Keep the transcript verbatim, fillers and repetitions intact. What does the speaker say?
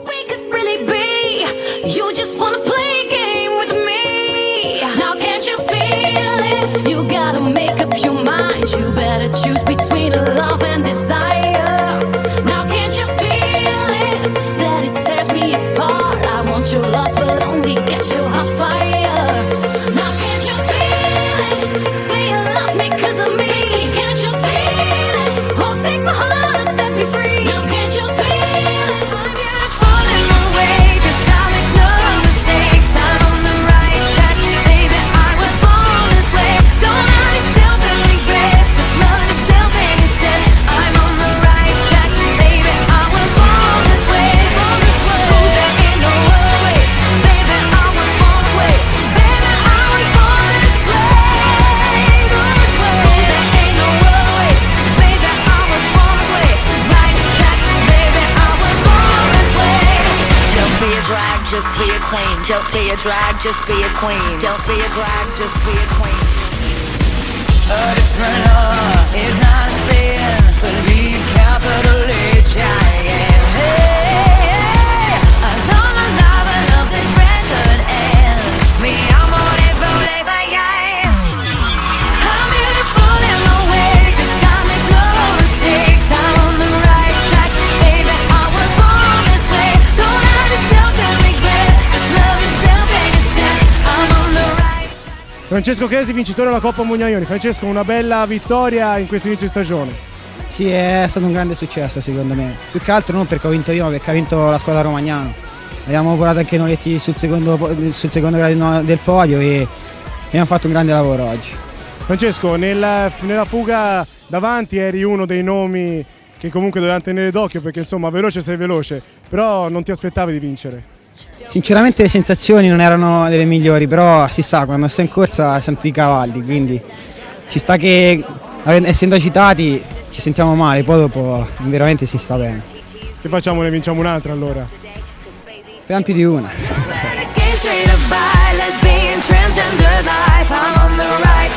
We could really be. You just wanna play a game with me. Now can't you feel it? You gotta make up your mind. You better choose between love and desire. Now can't you feel it? That it tears me apart. I want your love, but only get your hot fire. Now can't you feel it? Say you love me 'cause of me. Can't you feel it? Oh, take my heart and set me free. Now can't you feel it? I'm beautiful in my way, 'cause I make no mistakes. I'm on the right track, baby, I was born this way. Don't hurt yourself and regret, just learn yourself and instead. I'm on the right track, baby, I was born this way, born this way. There ain't no other way, baby, I was born this way. Baby, I was born this way, born this way. There ain't no other way, baby, I was born this way. Right track, baby, I was born this way. Don't be a drag, just be a queen. Don't be a drag, just be a queen. Don't be a drag, just be a queen. A different love is not a sin. Believe capital H I M. Hey, hey, hey. I love my life, I love this record, and mi amore voleva, yeah. I'm beautiful in my way, 'cause I make no mistakes. I'm on the right track, baby, I was born this way. Don't hurt yourself and regret, just love yourself and instead. I'm on the right track. Francesco Chesi, vincitore della Coppa Mugnaioni. Francesco, una bella vittoria in questo inizio di stagione. Sì, è stato un grande successo secondo me. Più che altro non perché ho vinto io, ma perché ha vinto la squadra romagnana. Abbiamo volato anche noi sul secondo po-, sul secondo gradino del podio e abbiamo fatto un grande lavoro oggi. Francesco, nella, nella fuga davanti eri uno dei nomi che comunque dovevamo tenere d'occhio, perché, insomma, veloce sei veloce, però non ti aspettavi di vincere. Sinceramente le sensazioni non erano delle migliori, però si sa, quando sei in corsa senti i cavalli, quindi ci sta che, essendo agitati, ci sentiamo male, poi dopo veramente si sta bene. Che facciamo, ne vinciamo un'altra allora? Speriamo più di una. Renegade, straight up bi, lesbian, transgender life. I'm on the right